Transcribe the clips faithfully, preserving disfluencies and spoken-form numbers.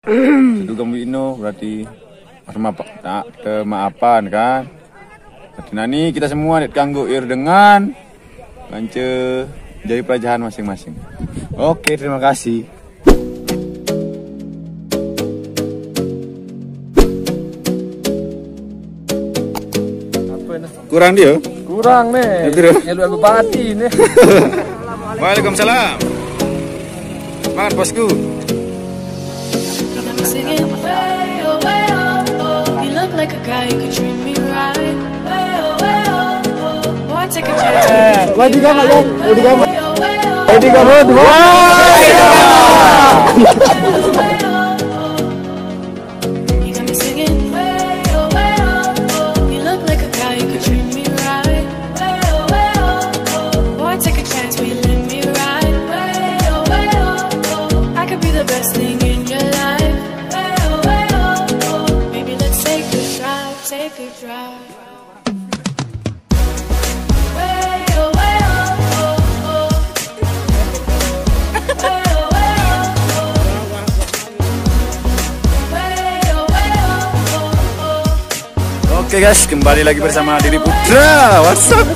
Seduga Mbok Ino berarti harus maaf, tak kemaapan kan. Berarti nani kita semua dek kanggo ir dengan ngance jadi pelajaran masing-masing. Oke, terima kasih. Kurang dia? Kurang nih. Itu dia. Ya, lu bupati nih. Waalaikumsalam. Semangat, bosku. You look like a guy who could treat me right. Why take a chance? Why do you got my, why do you got my, why do you got my, why? You got me singing way, oh, way, oh, oh. You look like a guy who could treat me right. Way, oh, way, oh, oh. Boy, take a chance, will you let me ride? Way, oh, way, oh, oh. I could be the best thing in your life. Way, oh, way, oh, oh. Baby, let's take a drive, take a drive. Oke guys, kembali lagi bersama Didi Putra. What's up?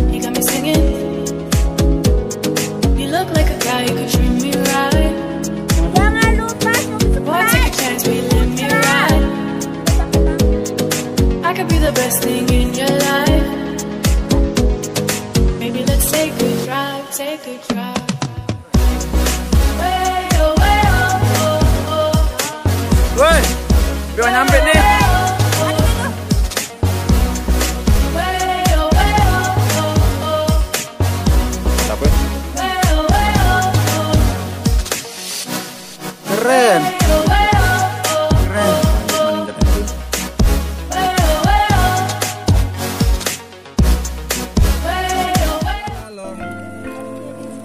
You got me singing. You look like a guy who could treat me right. Jangan lupa subscribe. Boy, take a chance, will you let me ride? I could be the best thing in your life. Maybe let's take a drive, take a drive. Woi, udah nyampe nih. Apa? Keren. Keren.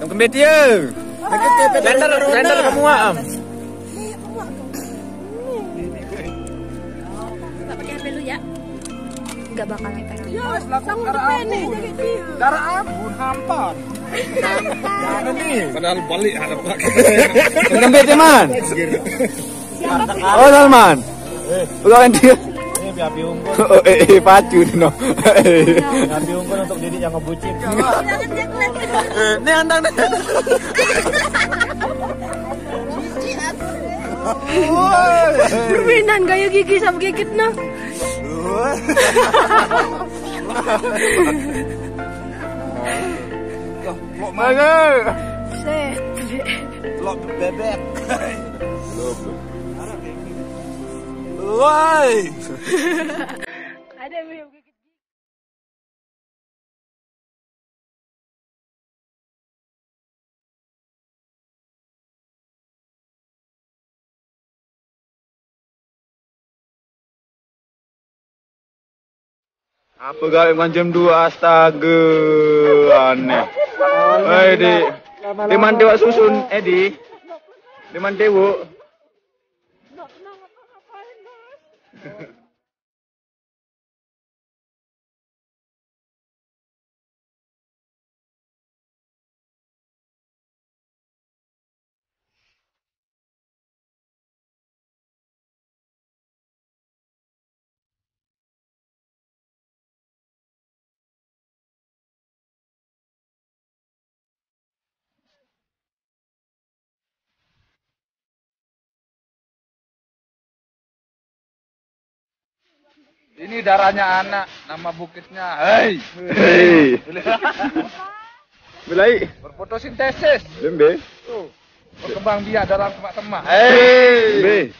Tong kembet dia. Lender, lender kamu am. Nggak pakai H P lu ya? Nggak bakal kita. Iya, lakukan darah ampun. Darah ampun, hampa. Jangan nih. Padahal balik ada pakai. Tong kembet ya, Man. Oh, Salman. Udah kan dia. Ini api unggun. Oh, eh, eh, pacu no. Api unggun untuk Didi yang ngebucin. Eh, ini andang nih. Permainan gaya gigi sama gigit no. Mana? Set. Lo bebek. Woi. Ada yang Apa gawe mancam dua, astaga. Aneh. Hei, Dik. Di mana wak susun, eh, Dik? Di mana, Wuk? Ini darahnya anak, nama bukitnya. Hei. Hei. Belai. Berfotosintesis. Lembe. Tuh. Berkembang biak dalam semak-semak. Hei. Lembe.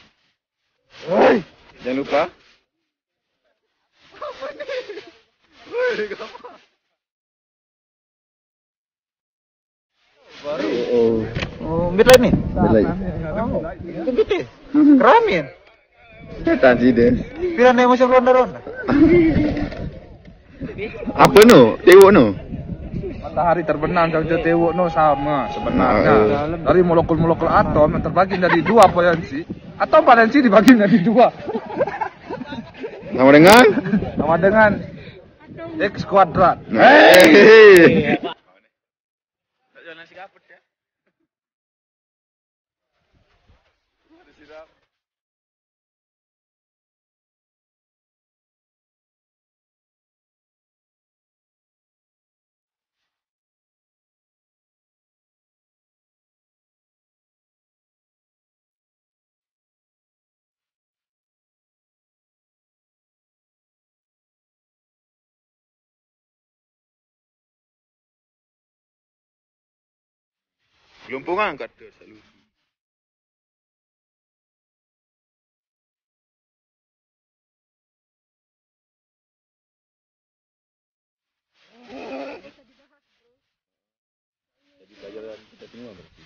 Hei. Jangan lupa. Oh, oh. Oh, mbit lain nih? Mbit lain. Oh, itu mbit ya? Keramin. Setan sih deh. Piran emosi ronda-ronda. Apa no? Tewok no? Matahari terbenam sama tewok no sama sebenarnya. Ah, eh. Dari molekul-molekul atom yang terbagi dari dua valensi, atau valensi dibagi dari dua. Sama dengan? Sama dengan X kuadrat. Nah, eh. Gelompongan kata selalu. Jadi pelajaran kita semua berarti.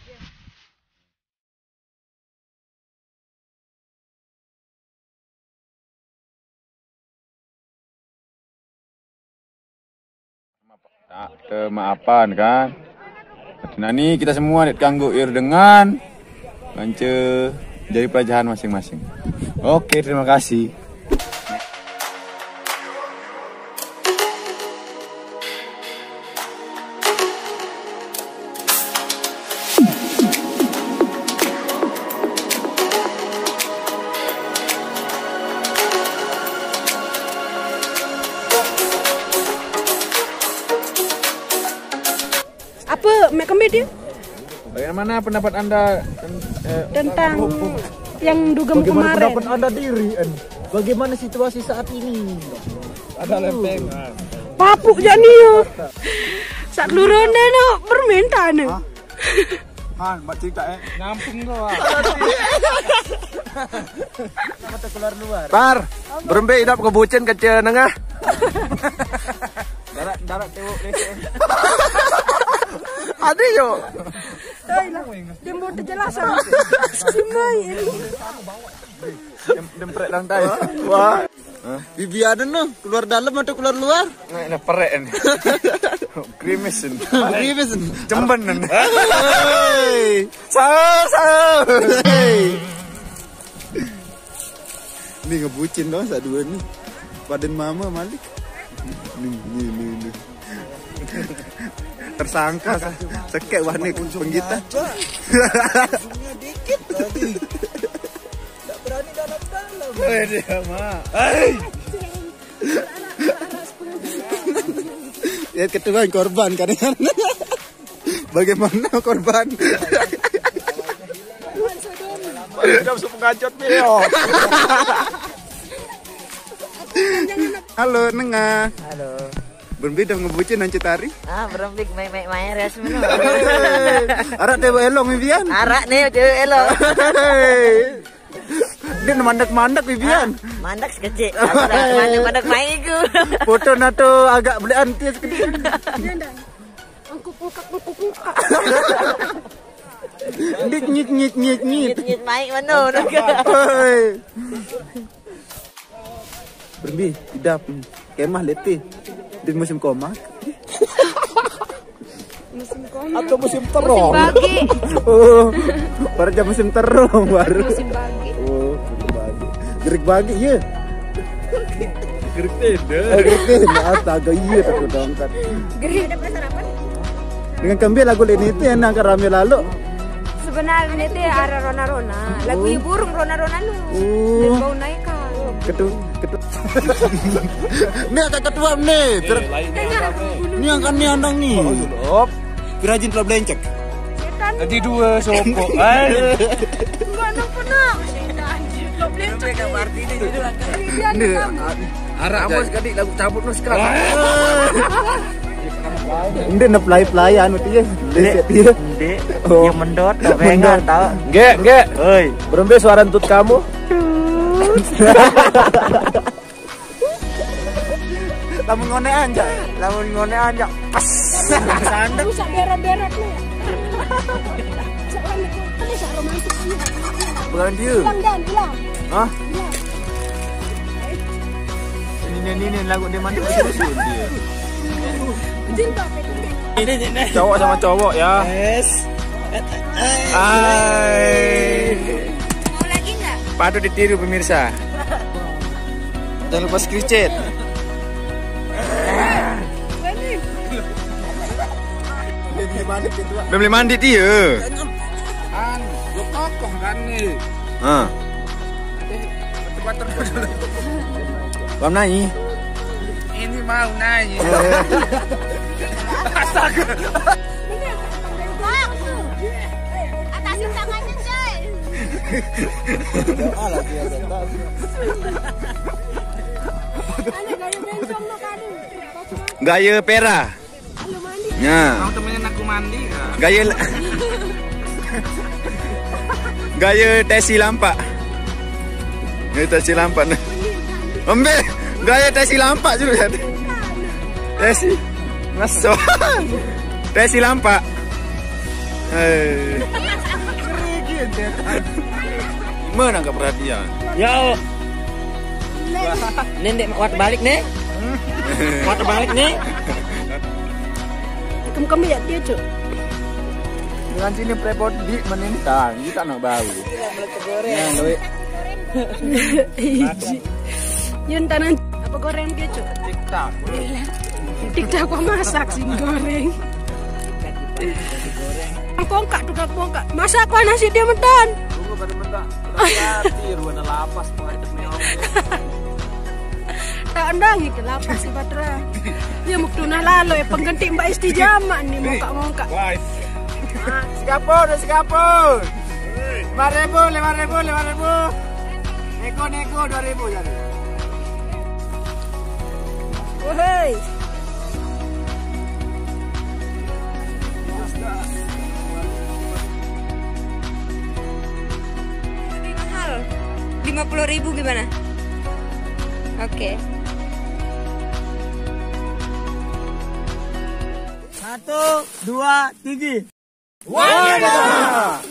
Nah, kemaafan kan. Nah, ni kita semua ni kanggo ir dengan mance jadi pelajaran masing-masing. Oke, terima kasih. Apa, Mek Kembe dia? Bagaimana pendapat Anda ten-, eh, tentang yang dugem kemarin? Bagaimana pendapat Anda diri, En? Bagaimana situasi saat ini? Ada lempengan. Papuk jak ni ya. Sat lurun dah nak bermain tak ni? Hah? Han, buat cerita, eh. Nyampung tu, ah. Mata keluar luar. Par, berembe idap ke bucin kaca nengah. Darat, darat tewok ni. Ada yo. Timbul terjelasan. Simai. Dem, dem prek dangdai. Wah. Hah? Bibi ada no, keluar dalam atau keluar luar? Nah, ini perek ni. Grimis ni. Grimis ni. Cemben ni. Hei. Sahur, sahur. Hei. Ni ngebucin dong, satu dua ni. Badan mama malik. Ni, ni, ni, ni. Tersangka sa-, sekek wah ni penggita. Ujungnya dikit lagi. Tak berani dalam-dalam. Weh, dia, Mak. Hei. Ya, ketuan korban kan. Bagaimana korban? Dia masuk pengacot dia. Halo, nengah. Halo. Berembe dah ngebucin nanti tari? Ah, berembe main-main main res menu. Arak tewok elong, Vivian? Arak ni, tewok elong. Dia mandek-mandek, Vivian. Ah, mandek sekecil. Mandek-mandek main ku. Foto nato agak belian tis sekecil. Angkup ungkak, angkup ungkak. Dit nyit, nyit, nyit, nyit. Nyit, nyit, main mana? Oi. Berembe, idap. Kemah letih. Di musim koma. Musim koma. Atau musim terong? Musim bagi. Oh, baru jam musim terong baru. Musim bagi. Oh, musim bagi. Gerik bagi, ya. Gerik tenda. Oh, gerik tenda. Astaga, iya, takut dongkat. Gerik. Ada perasaan apa? Dengan kembe lagu ini tu yang nak rame lalu. Sebenarnya ni arah rona-rona. Lagu burung rona-rona nu. Oh. Dan bau naik kan. Ketu-, ketu-, ni agak ketua ni. Ter-, ni angkat ni andang ni. Op. Pirajin telah belencek. Setan. Tadi dua sopok. Hai. Enggak nak pernah. Setan. Telah belencek. Ni, arah amal sekali lagu cabut nu sekarang. Ini nak pelai-pelai anu tu ya. Dek, dek. Oh. Yang mendot, mendot. Tau. Gek, gek. Oi. Berembe suara entut kamu? Lamun ngonean, Cak. Lamun ngonean, Cak. Pas. Sandek. Rusak berat-berat lu. Cak, kamu bisa romantis sih. Bukan dia. Bilang, Dan, bilang. Hah? Bilang. Ini nih lagu dia mandi susu dia. Cowok sama cowok ya. Yes. Hai. Mau lagi nggak? Patut ditiru pemirsa. Jangan lupa screenshot. Belum boleh mandi dia. Kan, lu kokoh kan nih. Ah. Cepat terus. Belum naik. Ini mau naik. Astaga. Atasin tangannya, coy. Ada gaya bencong lo, Kak. Gaya Pera. Ya. Mau temenin aku mandi, Kak? Gaya la- Gaya Tesi Lampak. Gaya Tesi Lampak nih. Ambil gaya Tesi Lampak juga ya. Tesi. Masuk. Tesi Lampak. Eh. Mana nggak perhatian? Yo. Nendek wat balik nih. Wat balik nih. Kemkemi ya dia, Cuk. Dengan sini prepot di menintang, kita nak bau. Nah, duit. Iya, Ji. Yun, tanah apa goreng dia, Cuk? TikTok. TikTok kok masak sih goreng. Kongkak tuh, Kak, kongkak. Masak kok nasi dia medan. Tunggu pada mendak. Hati ruang lapas, pokoknya demi Allah. Tak endang itu lapas si Batra. Dia mau tunah lalu ya pengganti Mbak Isti Jamak nih, mongkak-mongkak. Wah. Singapura, Singapura. Lima ribu, lima ribu, lima ribu. Nego, nego, dua ribu jadi. Wahai. Lebih mahal. Lima puluh ribu gimana? Oke. Satu, dua, tiga. Wah,